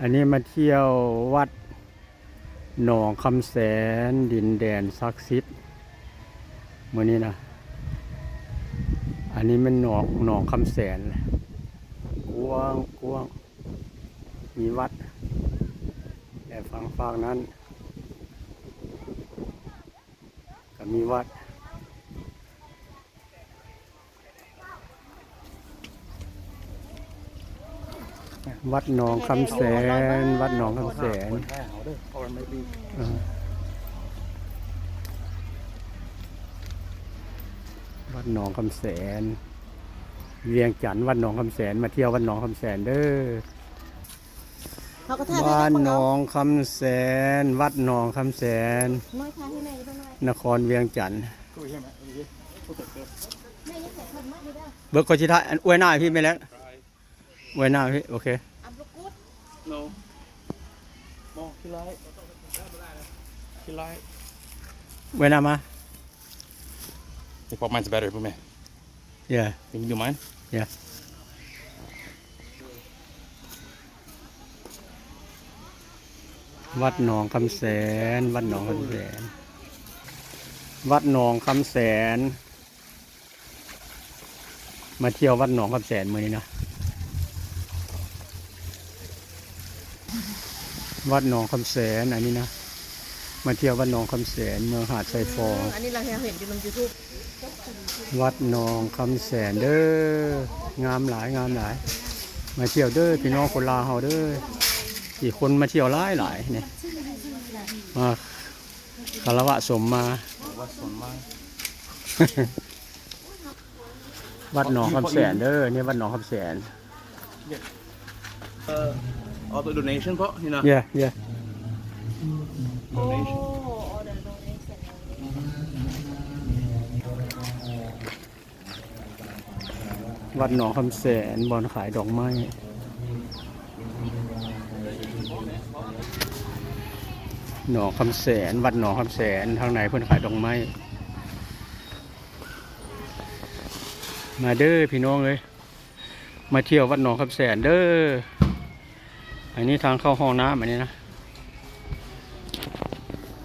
ອັນນີ້ມາທ່ຽວວັດໜອງຄຳແສນ ດິນແດນສັກສິດ ມື້ນີ້ນະ. ອັນນີ້ແມ່ນໜອງ ໜອງຄຳແສນ ກວ້າງໆ ມີວັດ ແລະ ຝັ່ງຟາກນັ້ນກໍມີວັດ. ວັດໜອງຄຳແສນ ວັດໜອງຄຳແສນ ເອີ ວັດໜອງຄຳແສນ ວຽງຈັນ ວັດໜອງຄຳແສນ ມາທ່ຽວວັດໜອງຄຳແສນເດີ້. ເຮົາກໍຖ່າຍ ບ້ານໜອງຄຳແສນ ວັດໜອງຄຳແສນ ນ້ອຍຖ່າຍໃຫ້ແມ່ເບິ່ງໜ່ອຍ ນະຄອນວຽງຈັນ. ແມ່ຍັງໃສ່ຂອດມາຢູ່ເດີ້. ເບິ່ງ ຂ້ອຍຊິຖ່າຍ ອັນ ອວຍໜ້າໃຫ້ພີ່ແມ່ແລ້ວ ອວຍໜ້າໃຫ້ພີ່. ໂອເຄ No. More. He like. He like. ອວຍໜ້າມາ. Think what mine's better, ພວກແມ່. Yeah. Think you do mine? Yeah. ວັດໜອງຄຳແສນ ວັດໜອງຄຳແສນ ວັດໜອງຄຳແສນ. ມາທ່ຽວວັດໜອງຄຳແສນມື້ນີ້ນະ ວັດໜອງຄຳແສນ ອັນນີ້ນະ ມາທ່ຽວວັດໜອງຄຳແສນ ເມືອງຫາດຊາຍຟອງ. ອັນນີ້ລາວເຫັນຢູ່ນຳ YouTube. ວັດໜອງຄຳແສນເດີ້ ງາມຫຼາຍ ງາມຫຼາຍ. ມາທ່ຽວເດີ້ ພີ່ນ້ອງຄົນລາວເຮົາເດີ້ ທີ່ຄົນມາທ່ຽວຫຼາຍໆ ນີ້ ມາ ຄາລະວະສົມມາ ວັດໜອງຄຳແສນເດີ້ ນີ້ວັດໜອງຄຳແສນ. Uh, all the donation ເພາະນີ້ນະ. Yeah, yeah. Donation. ວັດໜອງຄຳແສນ ບ່ອນຂາຍດອກໄມ້ ໜອງຄຳແສນ ວັດໜອງຄຳແສນ ທາງໃນເພິ່ນຂາຍດອກໄມ້. ມາເດີ້ພີ່ນ້ອງເອີຍ ມາທ່ຽວວັດໜອງຄຳແສນເດີ້. ອັນນີ້ທາງເຂົ້າຫ້ອງນ້ຳ ອັນນີ້ນະ.